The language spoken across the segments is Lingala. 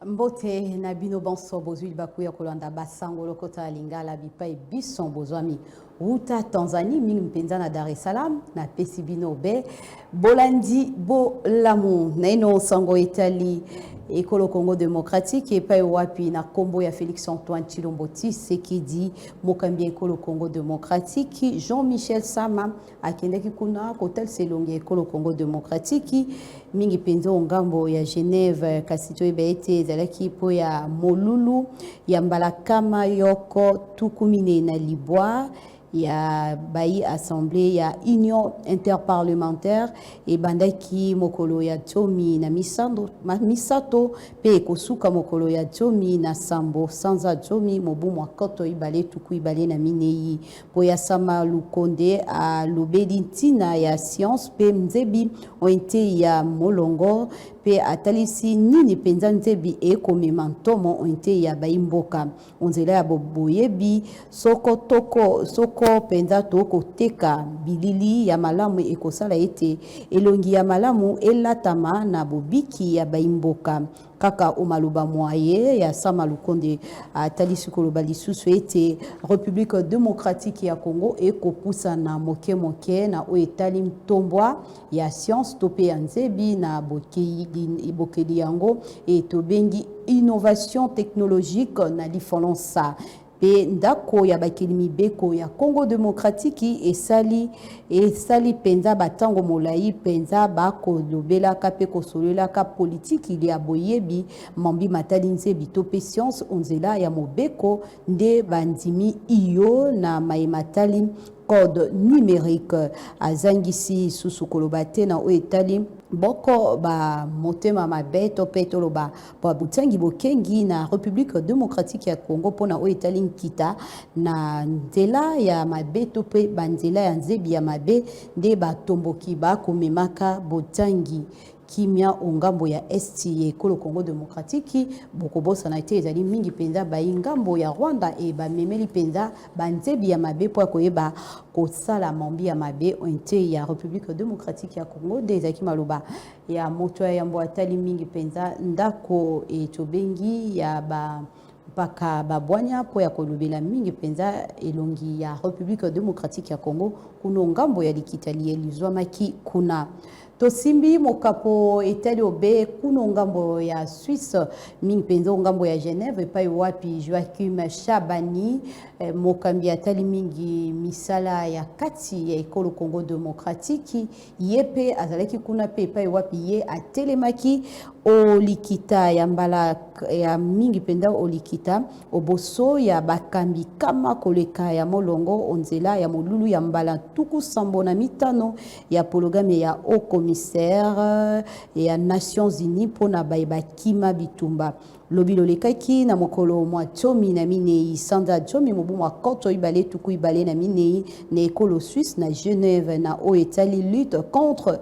Mbote na bino banso bozwi libaku ya kolanda basango lokota ya Lingala bipai biso bozwami wuta Tanzanie, mingi mpenza na Dar es Salaam. Napesi bino be bolandi bolamu. Naino sango etali ekolo Congo démocratique, epai wapi na nkombo ya Félix Antoine Tshilombo Tshisekedi, mokambi ya ekolo Congo démocratique, Jean-Michel Sama akendaki kuna kotalisa elongi ya ekolo Congo démocratique, mingi mpenza ngambo ya Genève. Kasi toyeba ete ezalaki mpo ya molulu ya mbala 149 ya bayi assemblée ya Union interparlementaire. Ebandaki mokolo ya 13 mpe ekosuka mokolo ya 17 sanza 10 mobu mwa 2024. Mpo ya Sama Lukonde, alobeli ntina ya science mpe nzebi ointe ya molongo, mpe atalisi nini mpenza nzebi ekomema ntomo ointe ya bayimboka onzela ya boyebi. Soko toko soko mpenza tokoteka bilili ya malamu, ekosala ete elongi ya malamu elatama na bobiki ya bayimboka. Kaka o maloba mwaye ya Sama Lukonde, atalisi koloba lisusu ete République démocratique ya Congo ekopusana moke moke na oyo etali ntombwa ya science to mpe ya nzebi na bokeli yango e tobengi innovation technologique na lifalansa. Mpe ndako ya bakeli mibeko ya Congo démocratique esali mpenza batango molai mpenza bakolobelaka mpe kosololaka politiki ya boyebi mambi matali nzebi to mpe science onzela ya mobeko, nde bandimi iyo na maye matali code numérique. Azangisi susu koloba te na oyo etali boko bamotema mabe to mpe toloba botangi bokengi na République démocratique ya Congo mpona oyo etali nkita na nzela ya mabe to mpe banzela ya nzebi ya mabe, nde batomboki bakomemaka botangi kimia ongambo ya esti ya ekolo Congo démocratique. Bokobosana te, ezali mingi mpenza bayi ngambo ya Rwanda e bamemeli mpenza banzebi ya mabe mpo ya koyeba kosala mambi ya mabe nte ya République démocratique ya Congo. Nde ezalaki maloba ya moto ya yambo atali mingi mpenza ndako e tobengi ya ba mpaka babwanya mpo ya kolobela mingi mpenza elongi ya République démocratique ya Congo kuno ngambo ya likita liye lizwamaki kuna. Tosimbi mokapo etali obe kuno ngambo ya Suisse, mingi mpenza ngambo ya Genève, epai wapi Joachim Chabani, mokambi atali mingi misala ya kati ya ekolo Congo démocratique, ye mpe azalaki kuna, mpe epai wapi ye atelemaki olikita ya mbala ya mingi mpenza olikita oboso ya bakambi kama koleka ya molongo onzela ya molulu ya mbala 75 ya pologame ya haut commissaire ya Nations Unies mpona baye bakima bitumba. Lobi lolekaki na mokolo mwa 14 sanza 10 mobu mwa 2024 na ekolo Suisse, na Genève, na oyo etali lutte contre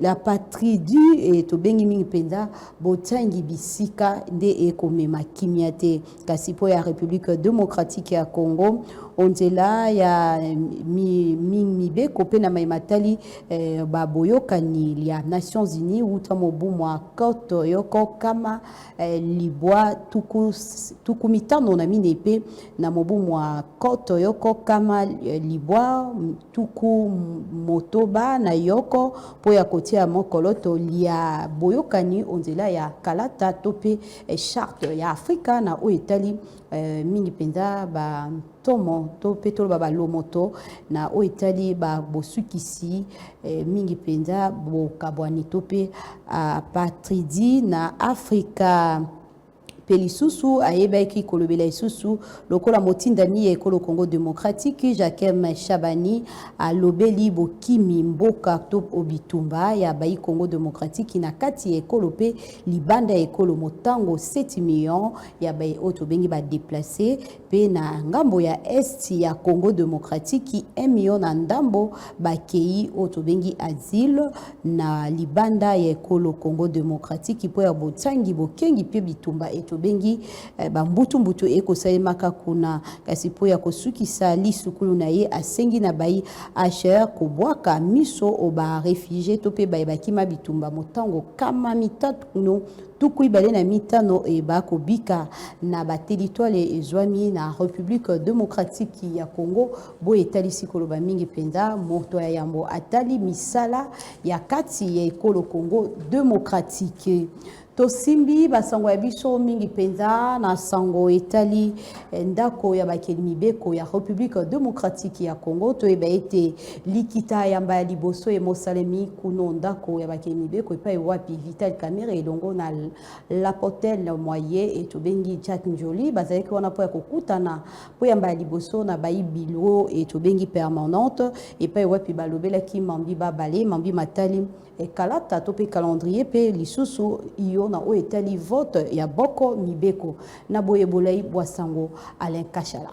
l'apatridie e tobengi mingi mpenza botangi bisika, nde ekomema kimia te. Kasi mpo ya République démocratique ya Congo, onzela ya mibeko mpe na maye matali baboyokani ya Nations Unies wuta mobu mwa 1954 mpe na mobu mwa 1961 mpo ya kotia mokoloto lia boyokani onzela ya kalata to mpe charte ya Afrika na oyo etali mingi mpenza bantomo to mpe toloba balomoto na oyo etali babosukisi mingi mpenza bokabwani to mpe apatridie na Afrika. Mpe lisusu ayebaki kolobela lisusu lokola motindami ya ekolo Congo démocratique, Jacquem Chabani alobeli bokimi mboka to obitumba ya bayi Congo démocratique na kati ya ekolo mpe libanda ya ekolo, motango 7 millions ya baye oyo tobengi badéplacés, mpe na ngambo ya esti ya Congo démocratique 1 million na ndambo bakei oyo tobengi asile na libanda ya ekolo Congo démocratique mpo ya botangi bokengi mpe bitumba e tobengi bambutumbutu ekosalemaka kuna. Kasi mpo ya kosukisa lisukulu na ye, asengi na bayi HCR kobwaka miso o baréfugiés to mpe baye bakima bitumba motango 300. 25 ebakobika na batelitwale ezwami na République démocratique ya Congo. Boye etalisi koloba mingi mpenza moto ya yambo atali misala ya kati ya ekolo Congo démocratique. Tosimbi basango ya biso mingi mpenza na sango etali ndako ya bakeli mibeko ya République démocratique ya Congo. Toyeba ete likita yamba ya liboso emosalemi kuno ndako ya bakeli mibeko, epai wapi Vital Kamerhe elongo na Lapotel Moye e tobengi Jack Njoli bazalaki wana mpo ya kokutana mpo yamba ya liboso na bayi bureau e tobengi permanente, epai wapi balobelaki mambi babale, mambi matali kalata to mpe calendrier, mpe lisusu iyo na oyo etali vote ya boko mibeko. Na boye bolai bwa sango, Alain Kashala.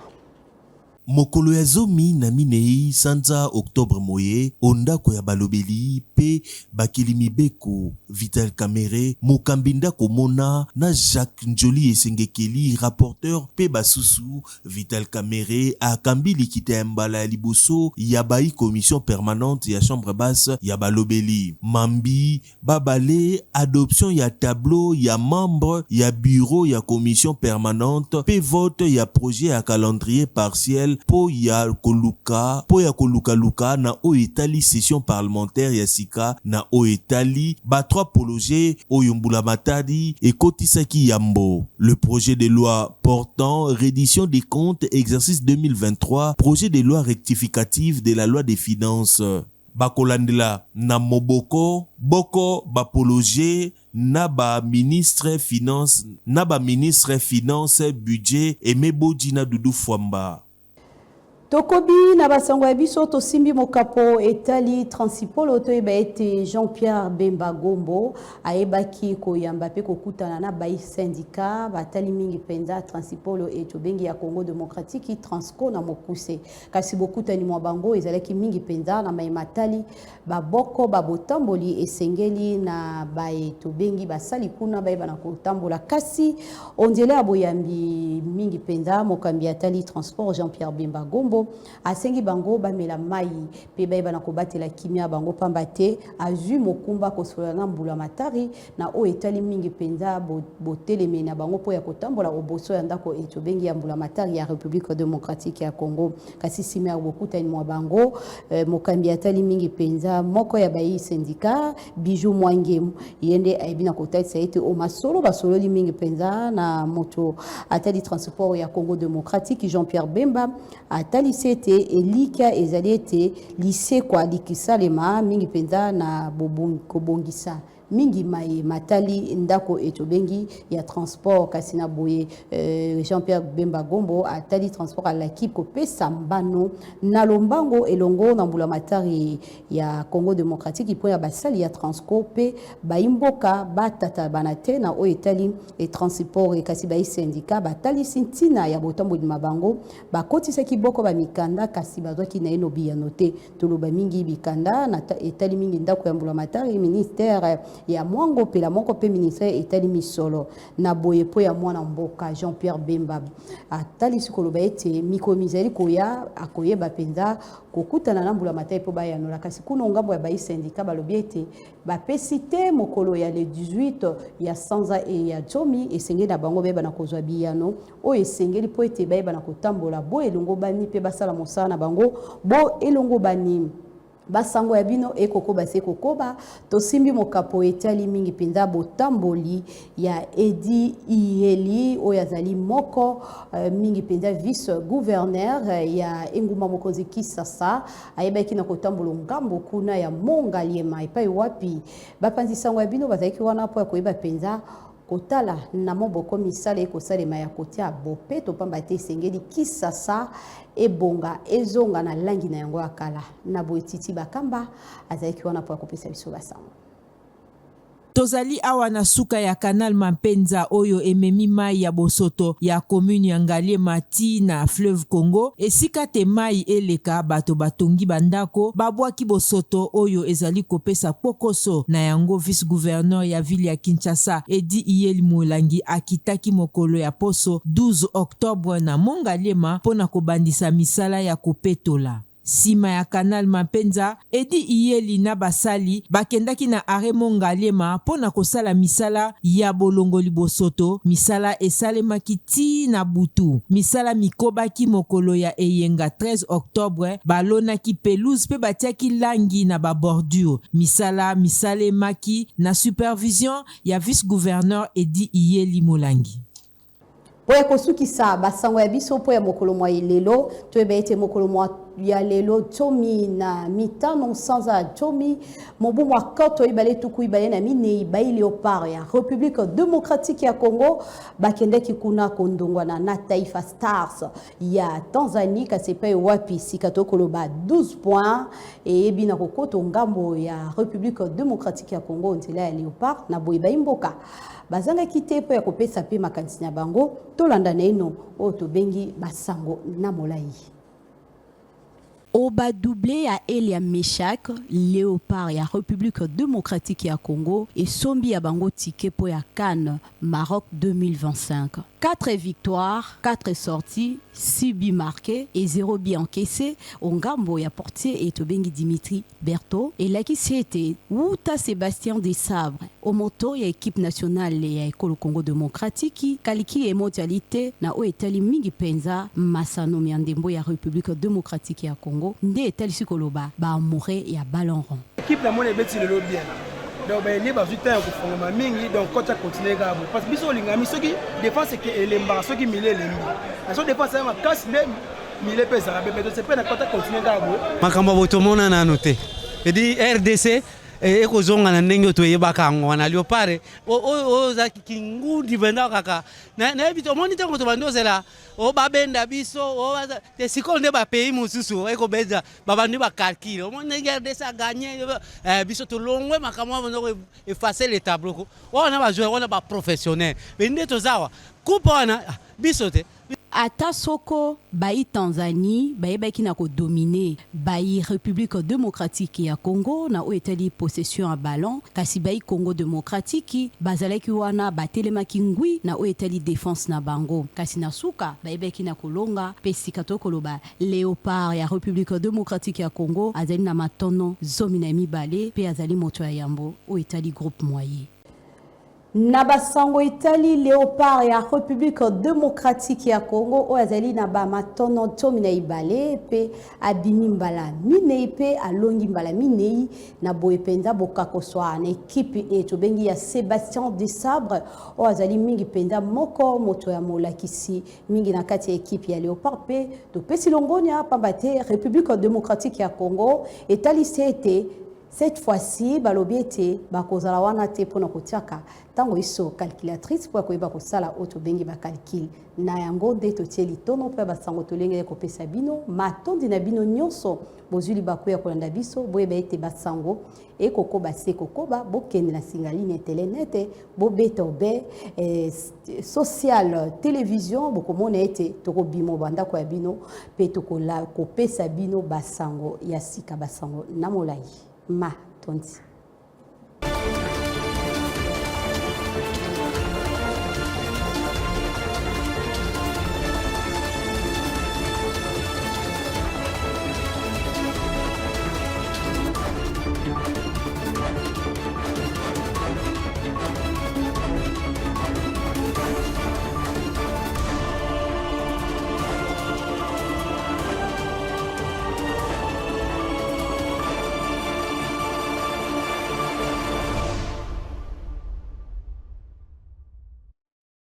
Mokolo ya 14 sanza Oktobre moye, o ndako ya balobeli mpe bakeli mibeko, Vital Kamerhe, mokambi ndako mona, na Jacques Njoli Esengekeli, rapporteur, mpe basusu. Vital Kamerhe akambi likita ya mbala ya liboso ya bayi commission permanente ya chambre basse ya balobeli. Mambi babale: adoption ya tableau ya membre ya bureau ya commission permanente mpe vote ya projet ya calendrier partiel mpo ya kolukaluka na oyo etali session parlementaire ya sika, na oyo etali ba trois projets oyo mbula matari ekotisaki yambo: le projet de loi portant reddition des comptes exercice 2023, projet de loi rectificative de la loi des finances. Bakolandela na moboko boko baprojets na baministre finance na baministre finance, budget, Aimé Boji na Dudu Fwamba. Tokobi na basango ya biso. Tosimbi mokapo etali Transipolo. Toyeba ete Jean-Pierre Bemba Gombo ayebaki koyamba mpe kokutana na bai syndicat batali mingi mpenza Transipolo e tobengi ya Congo démocratique, Transco na mokuse. Kasi bokutani mwa bango ezalaki mingi mpenza na mayema tali baboko babotamboli esengeli na baye tobengi basali kuna bayeba na kotambola. Kasi ondele ya boyambi mingi mpenza, mokambi atali transport Jean-Pierre Bemba Gombo asengi bango bamela mai mpe bayeba na kobatela kimia bango, pamba te azwi mokumba kosolola na mbula matari na oyo etali mingi mpenza botelemi na bango mpo ya kotambola oboso ya ndako e tobengi ya mbula matari ya République démocratique ya Congo. Kasi nsima ya bokutani mwa bango, mokambi atali mingi mpenza moko ya bayi syndicat, Bijou Mwange, ye nde ayebi na kotalisa ete o masolo basololi mingi mpenza na moto atali transport ya Congo démocratique Jean-Pierre Bemba, atalisi ete elikya ezali ete lisekwa likisalema mingi mpenza na kobongisa mingi mai matali ndako etobengi ya transport. Kasi na boye, Jean-Pierre Bemba Gombo atali transport alaki kopesa mbano na lombango elongo na mbula matari ya Congo démocratique mpo ya basali ya Transco mpe bayimboka batata bana te na oyo etali transport. Kasi bayi syndicat batalisi ntina ya botamboli ma bango. Bakotisaki boko bamikanda, kasi bazwaki naino biyano te. Toloba mingi bikanda na etali mingi ndako ya mbula matari, ministère ya mwango mpela moko mpe ministère etali misolo. Na boye, mpo ya mwana mboka Jean-Pierre Bemba atalisi koloba ete mikolo mizali koya akoyeba mpenza kokutana na mbula matari mpo bayanola. Kasi kuna ngambo ya bayi syndicat balobi ete bapesi te mokolo ya le 18 ya sanza e ya 10 esengeli na bango bayeba na kozwa biyano oyo esengeli mpo ete bayeba na kotambola bo elongo bani mpe basala mosala na bango bo elongo bani. Basango ya bino ekokoba se kokoba. Tosimbi mokapo etali mingi mpenza botamboli ya Edi Iyeli, oyo azali moko mingi mpenza vice gouverneur ya engumba mokonzi Kisasa. Ayebaki na kotambola ngambo kuna ya Mongaliema, epai wapi bapanzi sango ya bino bazalaki wana mpo ya koyeba mpenza kotala na moboko misala ekosalema ya kotia bopeto, pamba te esengeli Kisasa ebonga, ezonga na langi na yango ya kala. Na boye, Titi Bakamba azalaki wana mpo ya kopesa biso basango. Tozali awa na suka ya canal Mampenza oyo ememi mai ya bosoto ya commune ya Ngaliema ti na fleuve Congo. Esika te mai eleka, bato batongi bandako, babwaki bosoto oyo ezali kopesa kpokoso. Na yango, vice gouverneur ya ville ya Kinshasa Edi Iyeli Molangi akitaki mokolo ya poso 12 octobre na Mongaliema mpo na kobandisa misala ya kopetola. Sima ya canal Mampenza, Eddy Iyeli na basali bakendaki na arret Mont Ngaliema mpo na kosala misala ya bolongoli bosoto. Misala esalemaki tii na butu. Misala mikobaki mokolo ya eyenga 13 octobre, balonaki pelouse mpe batiaki langi na ba bordures. Misala misalemaki na supervision ya vice-gouverneur Eddy Iyeli Molangi. Mpo ya kosukisa basango ya biso mpo ya mokolo mwa lelo, toyeba ete mokolo mwa ya lelo 15 sanza ya 10 mobu mwa 2024, bai Léopard ya République démocratique ya Congo bakendaki kuna kondongwana na Taifa Stars ya Tanzanie, kasi epai wapi sika tokoloba 12 points eyebi na kokoto ngambo ya République démocratique ya Congo nzela ya Léopard. Na boye bai mboka bazangaki te mpo ya kopesa mpe makanisi na bango. Tolanda na ino oyo tobengi basango na molai. Oba doublé ya Elia Meshak, Léopard ya République démocratique ya Congo esombi ya bango ticket po ya CAN Maroc 2025. 4 victoires, 4 sorties, 6 buts marqués et 0 but encaissé o ngambo ya portier e tobengi Dimitri Berto elakisi ete wuta Sébastien Desabre o moto ya équipe nationale ya ekolo Congo démocratique kaliki emotiali te na oyo etali mingi mpenza masano ya ndembo ya République démocratique ya Congo, nde etalisi koloba baamoureux ya ballon rond. Équipe namoni ebeti lelo bien, donc baye bazwi temps ya kofongama mingi, donc coach acontinue kaka boye, parce que biso olingami soki défense elembaka, soki milieu elembi na so défense ya makasi nde milieu mpe ezalaka bebe. Tosepe na coach acontinue kaka boye. Makambo ya boye tomona nano te. Edi RDC ekozonga na ndenge toyebaka yango wana. Léopard oyo oza kingundi mpenza kaka, nayebi te. Omoni ntango tobandi ozela o babenda biso te, sikoyo nde bapays mosusu ekobenda, babandi bacalculer. Omoni ndenge RDC aganye biso, tolongwe makambo wana, effacer le tableau wana. Bajoueur wana baprofessionnel, me nde toza awa, coupe wana biso te. Ata soko bai Tanzanie bayebaki na kodominer bai République démocratique ya Congo na oyo etali possession ya ballon, kasi bai Congo démocratique bazalaki wana, batelemaki ngwi na oyo etali défense na bango, kasi na suka bayebaki na kolonga. Mpe sika tokoloba Léopard ya République démocratique ya Congo azali na matono 12 mpe azali moto ya yambo oyo etali groupe moyen. Na basango etali Léopard ya République démocratique ya Congo oyo azali na bamatono 12 mpe abimi mbala minei mpe alongi mbala minei, na boye mpenza bokakoswa na ekipe e tobengi ya Sébastien Desabre oyo azali mingi mpenza moko moto ya molakisi mingi na kati ya ekipe ya Léopard. Mpe topesi longonia, pamba te République démocratique ya Congo etalisi ete cette fois-ci balobi ete bakozala wana te mpona kotiaka ntango iso calculatrice mpo ya koyeba kosala oyo tobengi bacalcul. Na yango nde totie litono mpo ya basango tolengeli kopesa bino. Matondi na bino nyonso bozwi libaku ya kolanda biso. Boyeba ete basango ekokoba se kokoba. Bokende na singa ligne telenet, bobeta obe social télévision, bokomona ete tokobima bandako ya bino mpe tokopesa bino basango ya sika, basango na molai. Matondi.